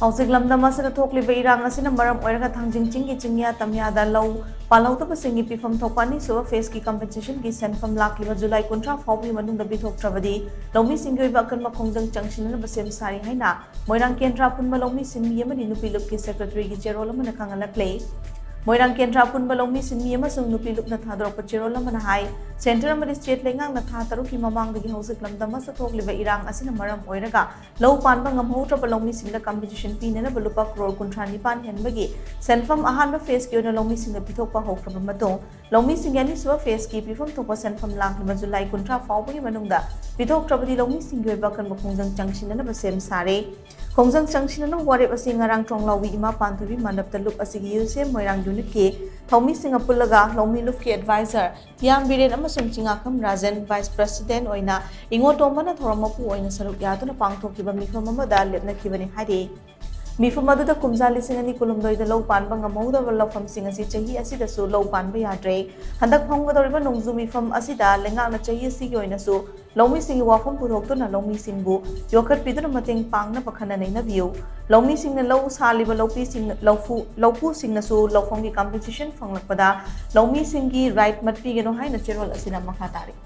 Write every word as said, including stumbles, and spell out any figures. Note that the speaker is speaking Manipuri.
ꯍꯧꯖꯤꯛ ꯂꯝꯗꯝ ꯑꯁꯤꯗ ꯊꯣꯛꯂꯤꯕ ꯏꯔꯥꯡ ꯑꯁꯤꯅ ꯃꯔꯝ ꯑꯣꯏꯔꯒ ꯊꯥꯡꯖꯤꯡ ꯆꯤꯡꯒꯤ ꯆꯤꯡꯌꯥ ꯇꯝꯌꯥꯗ ꯂꯧ ꯄꯥꯜꯍꯧꯗꯕꯁꯤꯡꯒꯤ ꯄꯤꯐꯝ ꯊꯣꯛꯄ ꯑꯅꯤꯁꯨꯕ ꯐꯦꯁꯀꯤ ꯀꯝꯄꯦꯟꯁꯦꯁꯟꯒꯤ ꯁꯦꯟꯐꯝ ꯂꯥꯛꯂꯤꯕ ꯖꯨꯂꯥꯏ ꯀꯨꯟꯊ꯭ꯔꯥ ꯐꯥꯎꯕꯒꯤ ꯃꯅꯨꯡꯗ ꯄꯤꯊꯣꯛꯇ꯭ꯔꯕꯗꯤ ꯂꯧꯃꯤꯁꯤꯡꯒꯤ ꯑꯣꯏꯕ ꯑꯀꯟꯕ ꯈꯣꯡꯖꯪ ꯆꯪꯁꯤꯟꯅꯅꯕ ꯁꯦꯝ ꯁꯥꯔꯤ ꯍꯥꯏꯅ ꯃꯣꯏꯔꯥꯡ ꯀꯦꯟꯗ꯭ꯔꯥ ꯑꯄꯨꯟꯕ ꯂꯧꯃꯤ ꯁꯤꯟꯃꯤ ꯑꯃꯗꯤ ꯅꯨꯄꯤ ꯂꯨꯞꯀꯤ ꯁꯦꯀ꯭ꯔꯦꯇꯔꯤꯒꯤ ꯆꯦꯔꯣꯜ ꯑꯃꯅ ꯈꯪꯍꯜꯂꯛꯂꯦ꯫ ꯃꯣꯏꯔꯥꯡ ꯀꯦꯟꯗ꯭ꯔꯥ ꯑꯄꯨꯟꯕ ꯂꯧꯃꯤ ꯁꯤꯟꯃꯤ ꯑꯃꯁꯨꯡ ꯅꯨꯄꯤ ꯂꯨꯞꯅ ꯊꯥꯗꯣꯔꯛꯄ ꯆꯦꯔꯣꯜ ꯑꯃꯅ ꯍꯥꯏ, ꯁꯦꯟꯇꯔ ꯑꯃꯗꯤ ꯁ꯭ꯇꯦꯠ ꯂꯩꯉꯥꯛꯅ ꯊꯥ ꯇꯔꯨꯛꯀꯤ ꯃꯃꯥꯡꯗꯒꯤ ꯍꯧꯖꯤꯛ ꯂꯝꯗꯝ ꯑꯁꯤꯗ ꯊꯣꯛꯂꯤꯕ ꯏꯔꯥꯡ ꯑꯁꯤꯅ ꯃꯔꯝ ꯑꯣꯏꯔꯒ ꯂꯧ ꯄꯥꯟꯕ ꯉꯝꯍꯧꯗ꯭ꯔꯕ ꯂꯧꯃꯤꯁꯤꯡꯗ ꯀꯝꯄꯦꯟꯁꯦꯁꯟ ꯄꯤꯅꯅꯕ ꯂꯨꯄꯥ ꯀ꯭ꯔꯣꯔ ꯀꯨꯟꯊ꯭ꯔꯥ ꯅꯤꯄꯥꯟ ꯍꯦꯟꯕꯒꯤ ꯁꯦꯟꯐꯝ ꯑꯍꯥꯟꯕ ꯐꯦꯁꯀꯤ ꯑꯣꯏꯅ ꯂꯧꯃꯤꯁꯤꯡꯗ ꯄꯤꯊꯣꯛꯄ ꯍꯧꯈ꯭ꯔꯕ ꯃꯇꯨꯡ, ꯂꯧꯃꯤꯁꯤꯡꯒꯤ ꯑꯅꯤꯁꯨꯕ ꯐꯦꯁꯀꯤ ꯄꯤꯐꯝ ꯊꯣꯛꯄ ꯁꯦꯟꯐꯝ ꯂꯥꯛꯂꯤꯕ ꯖꯨꯂꯥꯏ ꯀꯨꯟꯊ꯭ꯔꯥ ꯐꯥꯎꯕꯒꯤ ꯃꯅꯨꯡꯗ ꯄꯤꯊꯣꯛꯇ꯭ꯔꯕꯗꯤ ꯂꯧꯃꯤꯁꯤꯡꯒꯤ ꯑꯣꯏꯕ ꯑꯀꯟꯕ ꯈꯣꯡꯖꯪ ꯆꯪꯁꯤꯟꯅꯅꯕ ꯁꯦꯝ ꯁꯥꯔꯦ꯫ ꯈꯣꯡꯖꯪ ꯆꯪꯁꯤꯟꯅꯅꯕ ꯋꯥꯔꯦꯞ ꯑꯁꯤ ꯉꯔꯥꯡ ꯇ꯭ꯔꯣꯡꯂꯥꯎꯕꯤ ꯏꯃꯥ ꯄꯥꯟꯊꯣꯏꯕꯤ ꯃꯥꯟꯗꯞꯇ ꯂꯨꯞ ꯑꯁꯤꯒꯤ ꯌꯨ ꯁꯤ ꯑꯦꯝ ꯃꯣꯏꯔꯥꯡ ꯌꯨꯅꯤꯠꯀꯤ ꯊꯧꯃꯤꯁꯤꯡꯒ ꯄꯨꯜꯂꯒ ꯂꯧꯃꯤ ꯂꯨꯞꯀꯤ ꯑꯦꯗꯚꯥꯏꯖꯔ ꯇꯤꯌꯥꯝ ꯕꯤꯔꯦꯟ ꯑꯃꯁꯨꯡ ꯆꯤꯉꯥꯈꯝ ꯔꯥꯖꯟ, ꯚꯥꯏꯁ ꯄ꯭ꯔꯦꯁꯤꯗꯦꯟꯠ ꯑꯣꯏꯅ ꯏꯉꯣꯇꯣꯝꯕꯅ ꯊꯧꯔꯝ ꯃꯄꯨ ꯑꯣꯏꯅ ꯁꯔꯨꯛ ꯌꯥꯗꯨꯅ ꯄꯥꯡꯊꯣꯛꯈꯤꯕ ꯃꯤꯐꯝ ꯑꯃꯗ ꯂꯦꯞꯅꯈꯤꯕꯅꯤ ꯍꯥꯏꯔꯤ꯫ ꯃꯤꯐꯝ ꯑꯗꯨꯗ ꯀꯨꯝꯖꯥ ꯂꯤꯁꯤꯡ ꯑꯅꯤ ꯀꯨꯟꯍꯨꯝꯗꯣꯏꯗ ꯂꯧ ꯄꯥꯟꯕ ꯉꯝꯍꯧꯗꯕ ꯂꯧꯐꯝꯁꯤꯡ ꯑꯁꯤ ꯆꯍꯤ ꯑꯁꯤꯗꯁꯨ ꯂꯧ ꯄꯥꯟꯕ ꯌꯥꯗ꯭ꯔꯦ꯫ ꯍꯟꯗꯛ ꯐꯪꯒꯗꯧꯔꯤꯕ ꯅꯣꯡꯖꯨ ꯃꯤꯐꯝ ꯑꯁꯤꯗ ꯂꯩꯉꯥꯛꯅ ꯆꯍꯤ ꯑꯁꯤꯒꯤ ꯑꯣꯏꯅꯁꯨ ꯂꯧꯃꯤꯁꯤꯡꯒꯤ ꯋꯥꯐꯝ ꯄꯨꯊꯣꯛꯇꯨꯅ ꯂꯧꯃꯤꯁꯤꯡꯕꯨ ꯌꯣꯛꯈꯠꯄꯤꯗꯨꯅ ꯃꯇꯦꯡ ꯄꯥꯡꯅꯕ ꯈꯟꯅ ꯅꯩꯅꯕꯤꯌꯨ꯫ ꯂꯧꯃꯤꯁꯤꯡꯅ ꯂꯧ ꯁꯥꯜꯂꯤꯕ ꯂꯧꯄꯤꯁꯤꯡ, ꯂꯧꯐꯨ, ꯂꯧꯄꯨꯁꯤꯡꯅꯁꯨ ꯂꯧꯐꯝꯒꯤ ꯀꯝꯄꯦꯟꯁꯦꯁꯟ ꯐꯪꯂꯛꯄꯗ ꯂꯧꯃꯤꯁꯤꯡꯒꯤ ꯔꯥꯏꯠ ꯃꯠꯄꯤꯒꯅꯨ ꯍꯥꯏꯅ ꯆꯦꯔꯣꯜ ꯑꯁꯤꯅ ꯃꯈꯥ ꯇꯥꯔꯤ꯫